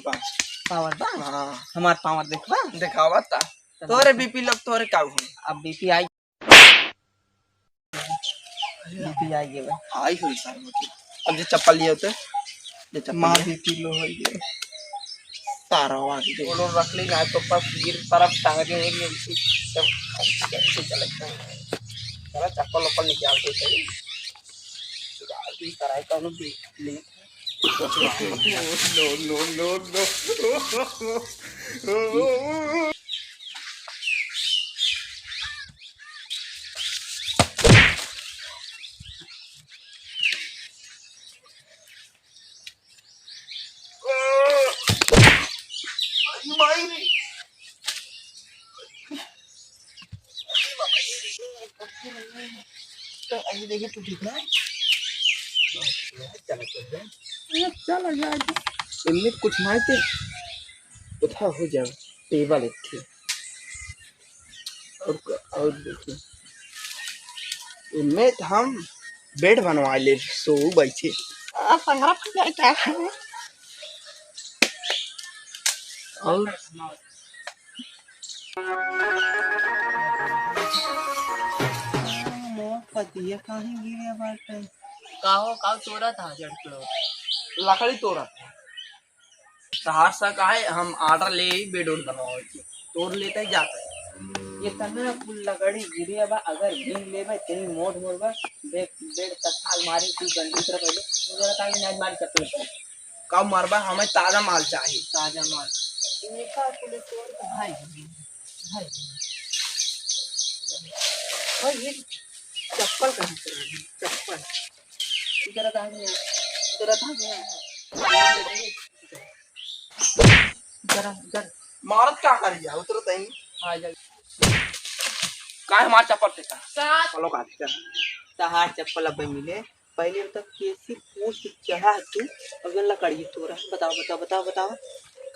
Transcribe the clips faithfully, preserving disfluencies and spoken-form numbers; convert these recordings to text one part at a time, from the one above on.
पावर बा? हाँ। हमार पावर देखबा? देखावा ता। तब तोरे देखो। बीपी लोग तोरे का हुई? अब बीपी आई। बीपी आई गए बा। हाई होई सार होती। अब जे चप्पल लिए होते, जे चप्पल माँ लिए। बीपी लो होई गए। सारा आवाज दे। वो लोग रख ली ना तो पास गिर तरफ टांग दे होई गए। सब अच्छे चले। चला चप्पल वप्पल निकाल के चली। सुधार भी कराए कौनो भी ले। No, no, no, no। तो अभी देखिए, तू ठीक ना? चला, चल जा। ये चला जाए तो। इनमें कुछ ना आते, उठा हो जाए, टेबल एक ठे। और, और देखिए, इनमें तो हम बेड बनवा ले, सो बैठे। आ, संगरा फट जाए क्या? और मोर पतिया काहे गिरे बाटे? काहो, काहो तोरा था जड़ के? लकड़ी तोरा था। तहार सा काहे, हम ऑर्डर ले ही बेड उड बनवावे के। तोर लेता ही जाता है। ये तना कुल लकड़ी गिरे बा, अगर बीन लेबे, तेरी मोट मोट बा, बेड, बेड तत्काल मारी, तू गंदी तरह पहले, तू जरा काहे नाच मारी चप्पल पर। का मरबा, हमें ताजा माल चाहिए। ताजा माल। इनका कुल तोर तो भाई, भाई। भाई, ये चप्पल कहाँ से आ गई? चप्पल। इधर आ, इधर आ, इधर आ। इधर आ, इधर। मारत का करिया? उतरो तहीं। हाँ, इधर। काहे मार चप्पल फेंका? सात। चलो, काट कर। तहार चप्पल अब मिले। पहले बता, कैसी पूछ चढ़ा तू, अगर लकड़ी तोरा। बताओ, बताओ, बताओ, बताओ।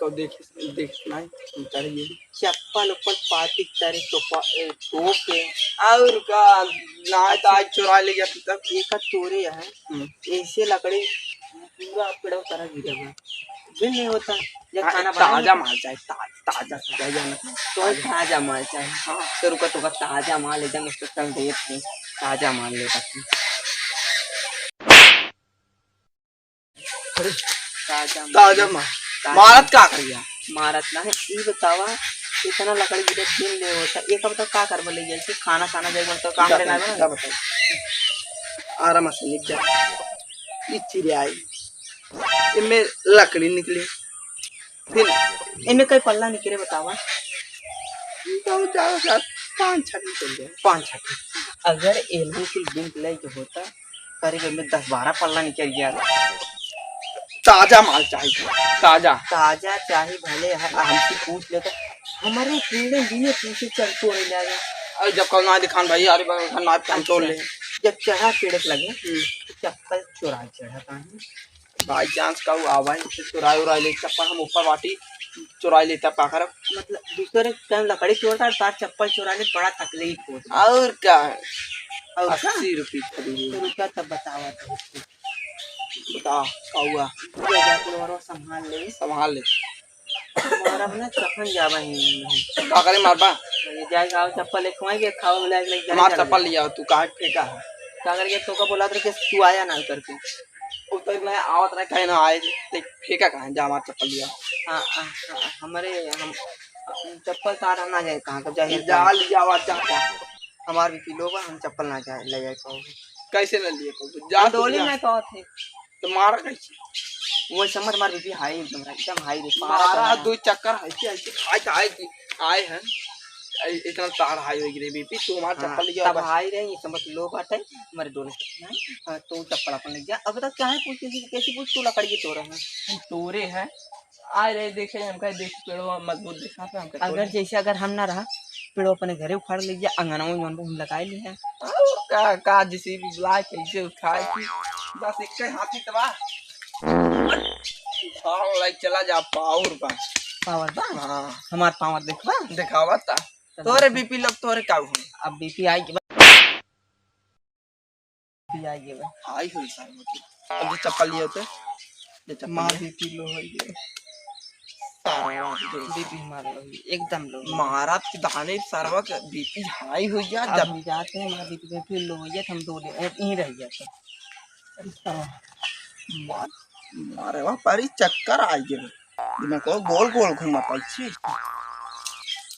कब देख, देख सुनाई, उतार ये। चप्पल उप्पल पाती तारे तो पा-, ए, तोप के। और का, ना तो आज चुरा ले जाती तब। ये का तोरे है। हम्म। ऐसे लकड़ी पूरा पेड़ों तरह गिरे हुए। बिन नहीं होता। या हाँ, खाना बनाओ ताजा ना। माल चाहिए, ता-, ताजा, ताजा ना। तो ताजा। ताजा माल चाहिए। हाँ। तो रुका, तो ताजा माल एकदम उसको तंग दे दे। ताजा माल ले सकते। अरे, ताजा माल। ताजा माल। ताजा मारत का करिया? मारत ना है, ई बतावा, इतना लकड़ी गिरे दिन ले होता। एक बताओ, का करबो ले जाए? खाना, खाना जाए, मतलब, काम क्या करे ना बताओ, बना? क्या बताओ? आराम से निकल जा। ई चिड़िया आई। इनमें लकड़ी निकली। फिर इनमें कई पल्ला निकले बतावा। बहुत ज्यादा से पाँच छठ निकल जाए। पाँच छठ। अगर एलहू कुल बिन लेके होता, करीब में दस बारह पल्ला निकल गया। ताजा माल चाहिए, ताजा। ताजा चाहे भले ह-, हमसे पूछ लेता। हमारे पेड़े बिना पूछे चल तोड़े ले आवे। अरे जब कल ना दिखान भाई, अरे बगल का ना हम तोड़ ले। जब चढ़ा पेड़ के लगे, हम्म। तो चप्पल चुरा चढ़ा काहे? By chance का वो आवा है, फिर चुराए उराए ले चप्पल, हम ऊपर बाटी चुराए लेता, का करब? मतलब, दूसरे के लकड़ी चोरता और तार चप्पल चुरा ले, बड़ा तकलीफ होता। और का? और का? अस्सी रुपये खरीदे। तो रुका, तब बतावा तो। बता, का हुआ? ये जा, तू और संभाल ले। संभाल ले। हमारा अपना चपन जावा ही नहीं है। का करे मारबा? ये जाए गाँव चप्पल एक खुआई के खाओ, बोला, एक हमार चप्पल लिया, तू काहे फेंका है? का करके तो का बोला था कि तू आया ना करके। उतर नहीं आवत रहे, कहे ना आए, ते फेंका कहाँ, जा हमार चप्पल लिया। हाँ, हाँ, हाँ, हमारे, हम, चप्पल तार हम ना जाए कहाँ, कब जाए जा लिया, जा, जा। हमार भी किलो बा, हम चप्पल ना जाए, ले जाए पाओ। कैसे ना लिए पाओ? जा हम तू डोली जा। में तो थे। तो मारा कैसे? वो समझ मार बीपी हाई एकदम, एकदम हाई रे, मारा मारा तो है। दो चक्कर ऐसे, ऐसे खाए, खाए के आए हैं। ऐ-, इतना तार हाई हो गई रे बीपी, तू हमार हाँ, चप्पल ले जाओ तब बस। हाई रहे, ये समझ लो बात है, हमारे डोले से। हाँ, तो चप्पल अपन ले जा। अब तो क्या है, पूछ कैसी, कैसी पूछ, तू लकड़ी के तोरे हैं। हम तोरे हैं। आ रहे देखे, हमका देख पेड़वा मजबूत देखा पे हमका अगर तोड़। जैसे अगर हम ना रहा, पेड़वा अपने घरे उखाड़ ले जा, अंगनवा में जौन हम लगाए ले हैं। और का, का जैसे भी बुलाए, कैसे उठाए की, बस एक ही हाथी तबा। उठाओ, लाइक चला जा, पावर बा। पावर बा? हाँ। हमार पावर देखबा? देखावा ता। तब तोरे देखो। बीपी लोग तोरे का हुई? अब बीपी आई के बाद। बीपी आई के बाद। हाई हुई सारे मतलब। अब जो चप्पल लिए होते, जो चप्पल माँ लिए। बीपी लो हो गए। बीपी हमारा low है, एकदम low है। मारा तो दाने सरवा के बीपी high हो गया। अब जब हम जाते हैं, हमारा बीपी फिर low हो गया, तो हम दो ले, यहीं रह जाते हैं। अरे सरवा। मार, मारे वहाँ पर ही चक्कर आ गए। दिमाग को गोल गोल घुमा पाई छी।